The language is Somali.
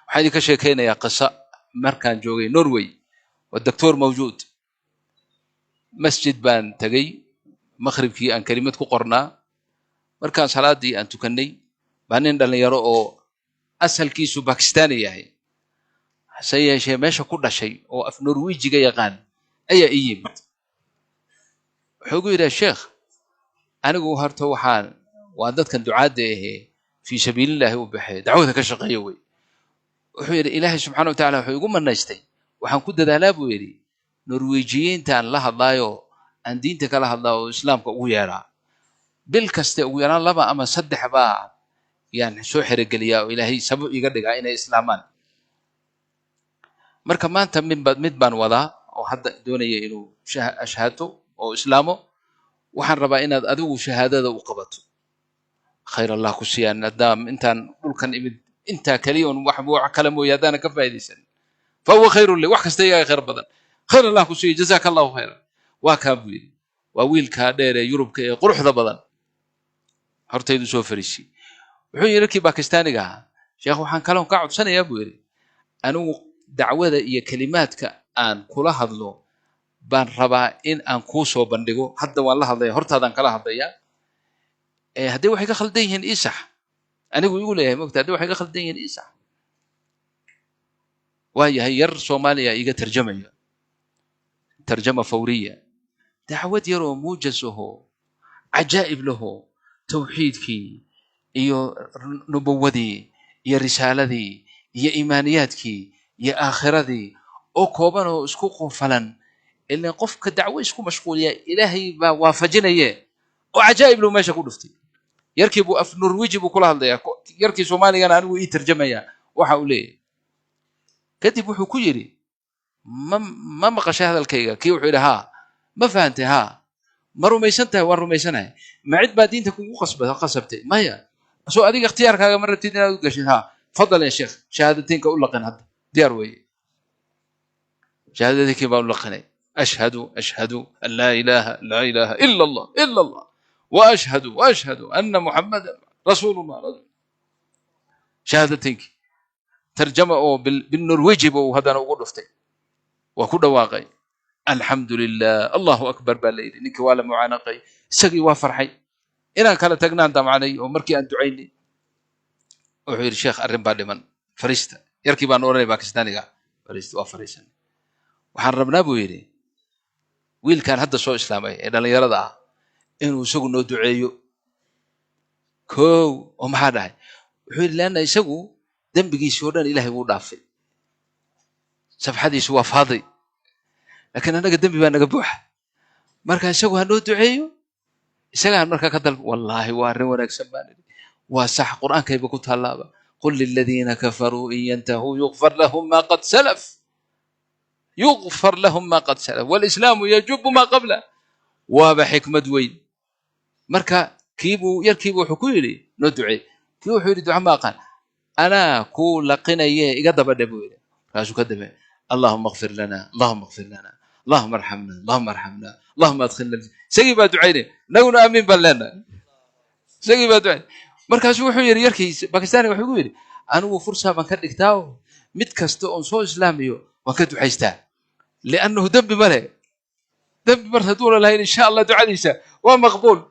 Waxaan idinka sheekaynayaa qisa markaan joogay Norway. Waa doctor mawjuud. Masjid baan tegey, maqribkii aan kelimad ku qornaa. Markaan salaadii aan tukannay baa nin dhalinyaro oo asalkiisu Bakistani yahay, hase yeeshee meesha ku dhashay oo af Norwijiga yaqaan ayaa ii yimid. Wuxuu gu yidhaha, "Sheekh, anigu horta waxaan waa dadkan ducaadda ahee fii sabiilillaahi u baxee dacwada ka shaqeeya wey." Wuxuu yidhi, "Ilaahay subxana wa tacala wuxuu igu manaystay, waxaan ku dadaalaa," buu yidhi, "Norwejiyiintaan la hadlaayo, aan diinta kala hadlaa oo islaamka ugu yeedhaa. Bil kaste ugu yaraan laba ama saddex baa yaan soo xerogeliyaa oo Ilaahay sabab iga dhigaa inay islaamaan. Marka maanta midba mid baan wadaa oo hadda doonaya inuu ashhaato oo islaamo. Waxaan rabaa inaad adigu shahaadada u qabato. Khayr Allah ku siiyaan. Haddaa intaan dhulkan imid intaa keliya un wax kale mooye haddaanan ka faa'idaysan, fa huwa khayrun li, wax kasta iyaga khayr badan. Khayr Allah ku siiyo, jazaaka Allahu khayran." "Waa kaa," buu yidhi. "Waa wiilkaa dheer ee Yurubka ee quruxda badan." Hortaydu soo fariisiyey. Wuxuu yidhi kii Bakistaaniga ahaa, "Sheekh, waxaan kaloon kaa codsanayaa," buu yidhi, "anigu dacwada iyo kelimaadka aan kula hadlo baan rabaa in aan kuu soo bandhigo. Hadda waan la hadlaya, hortaadaan kala hadlayaa. Haddii waxay ka khaldan yihiin, ii sax." Anigu igu leeyahay, mogta, "Haddii waxay ka khaldan yihiin, ii sax." Waa yahay, yar Soomaaliya iga tarjamaya, tarjama fawriya. Dacwad yaroo muujaz ahoo cajaa'ib laho, tawxiidkii iyo nubuwadii iyo risaaladii iyo iimaaniyaadkii iyo aakhiradii oo kooban oo isku qufalan. Ilan qofka dacwo isku mashquuliya Ilaahay baa waafajinaye, oo cajaa'ib lahu meesha ku dhuftay. Yarkii buu af Norwiji buu kula hadlayaa, yarkii Soomaaligana anigu ii tarjamaya waxa uu leeyahay. Kadib wuxuu ku yidhi, Ma maqashay hadalkayga?" Kii wuxuu yidhi, "Haa." "Ma fahantay?" "Haa." "Ma rumaysan tahay?" "Waan rumaysanahay." "Ma cid baa diinta kugu qasabtay?" "Maya." "Soo adiga ikhtiyaarkaaga ma rabtid inaad u gashid?" "Haa." "Fadal ya sheekh, shahaadateynka u laqin hadda, diyaar weeye." Shahaadatenkii baan u laqinay. Ashhadu an laa ilaaha laa ilaaha ila Allah wa ashhadu anna Muxammadan rasuulullah. Shahaadatenkii tarjama oo bilnorweji buu haddana ugu dhuftay. Waa ku dhawaaqay, alxamdu lilah, Allahu akbar baa la yidhi. Ninkii waa la mucaanaqay, isagii waa farxay. Inaan kala tagnaan damcnay oo markii aan ducaynay wuxuu yidhi, "Sheekh, arrin baa dhiman, fariista." Yarkii baan odhanay Bakistaniga, "Fariista." Waa fariisan. "Waxaan rabnaa," buu yidhi, "wiilkan hadda soo islaamay ee dhallinyarada ah inuu isagu noo duceeyo." Kow oo maxaa dhahay? Wuxuu yidhi, "Leanna isagu dembigiisii oo dhan Ilaahay wuu dhaafay, safxadiisu waa faadi, laakiin annaga dembi baa naga buuxa. Marka isagu ha noo duceeyo, isagaan markaa ka dalb." "Wallaahi waa arrin wanaagsan," baan idhi. "Waa sax, Qur'aankayba ku taallaaba: qul liladiina kafaruu in yantahuu yugfar lahum ma qad salaf, yugfar lahum ma qad salaf, walislaamu yajubu ma qabla." Waaba xikmad weyn. Marka kiibuu yarkiibu wuxuu ku yidhi, "Noo duceey." Kii wuxuu yidhi, "Duca ma aqaan." "Anaa kuu laqinaye, iga daba dhe," buu yidhi. Markaasuu ka dabe, "Allahuma akfir lana, allahuma akfir lana, allahuma arxamna, allahuma arxamna, allahuma adkhilna." Isagii baa ducaynay, naguna aamiin baan leenahay. Isagii baa ducaynay. Markaasuu wuxuu yidhi yarkii Bakistaaniga, wuxuu ku yidhi, "Anigu fursaa baan ka dhigtaa oo mid kasta oon soo islaamiyo waan ka ducaystaa, liannahu dembi ma le. Dembi mar hadduuna lahayn, insha Allah ducadiisa waa maqbuul."